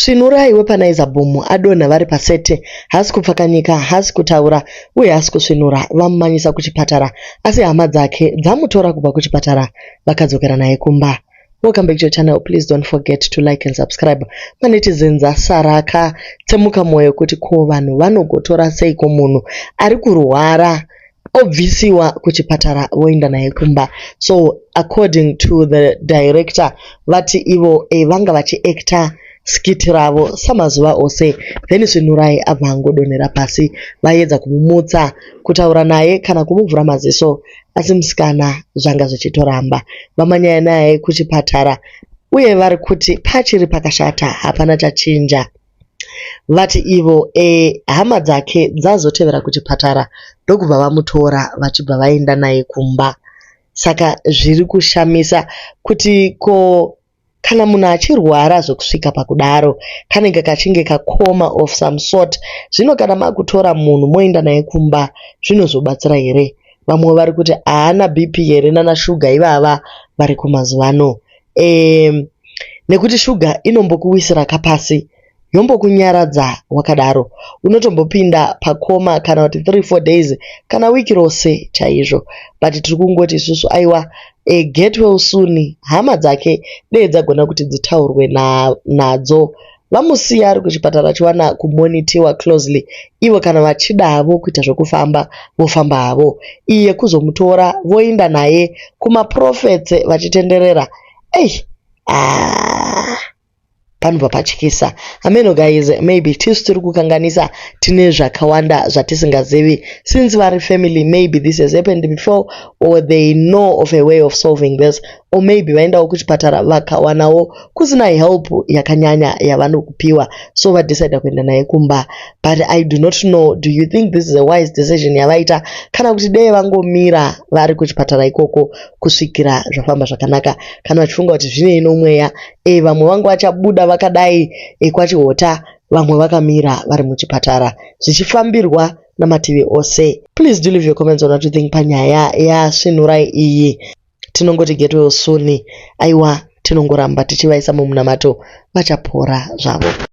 Svinurai wepaNaiza Boom adonha vari pasete. Haasi kupfakanyika, haasi kutaura uye haasi kusvinura. Vamumanyisa kuchipatara asi hama dzake dzamutora kubva kuchipatara vakadzokera naye kumba. Welcome back to your channel. Please don't forget to like and subscribe. Manetizens asara akatsemuka mwoyo kuti ko vanhu vanogotora seiko munhu ari kurwara obvisiwa kuchipatara voenda naye kumba. So according to the director, vati ivo vanga vachiacta skit ravo samazuva ose, then Svinurai abva angodonhera pasi. Vaedza kumumutsa, kutaura naye kana kumuvhura maziso, asi musikana zvanga zvichitoramba. Vamhanya naye kuchipatara uye vari kuti pachiri pakashata, hapana chachinja. Vati ivo hama dzake dzazotevera kuchipatara ndokubva vamutora vachibva vaenda naye kumba. Saka zviri kushamisa kuti ko kana munhu achirwara zvekusvika pakudaro, kanenge kachinge kacoma of some sort, zvino kana makutora munhu moenda naye kumba zvinozobatsira here? Vamwe vari kuti haana BP here nana shuga ivava vari kumazuva ano? Nekuti shuga inombokuwisira kapasi, yombokunyaradza wakadaro, unotombopinda pacoma kana kuti 3 4 days kana wiki rose chaizvo. But tiri kungoti isusu aiwa, get well soon. Hama dzake dei dzagona kuti dzitaurwe nadzo. Vamusiya ari kuchipatara achiwana kumonitiwa closely. Ivo kana vachida havo kuita zvekufamba, vofamba havo. Iye kuzomutora voenda naye kumaprophets vachitenderera, ei, ah, panobva patyisa. Ameno guys, maybe tisu tiri kukanganisa, tine zvakawanda zvatisingazivi. Since vari family, maybe this has happened before or they know of a way of solving this, or maybe vaendawo kuchipatara vakawanawo kusina help yakanyanya yavanokupiwa, so vadecida kuenda naye kumba. But I do not know, do you think this is a wise decision yavaita, kana kuti dei vangomira vari kuchipatara ikoko kusvikira zvafamba zvakanaka, kana vachifunga kuti zvinei nomweya? Vamwe vangu vachabuda vakadai kwachihota, vamwe vakamira vari muchipatara zvichifambirwa namativi ose. Please do leave your comments on what you think panyaya yaSvinurai iyi. Tinongoti get well soon. Aiwa, tinongoramba tichivaisa mumunamato, vachapora zvavo.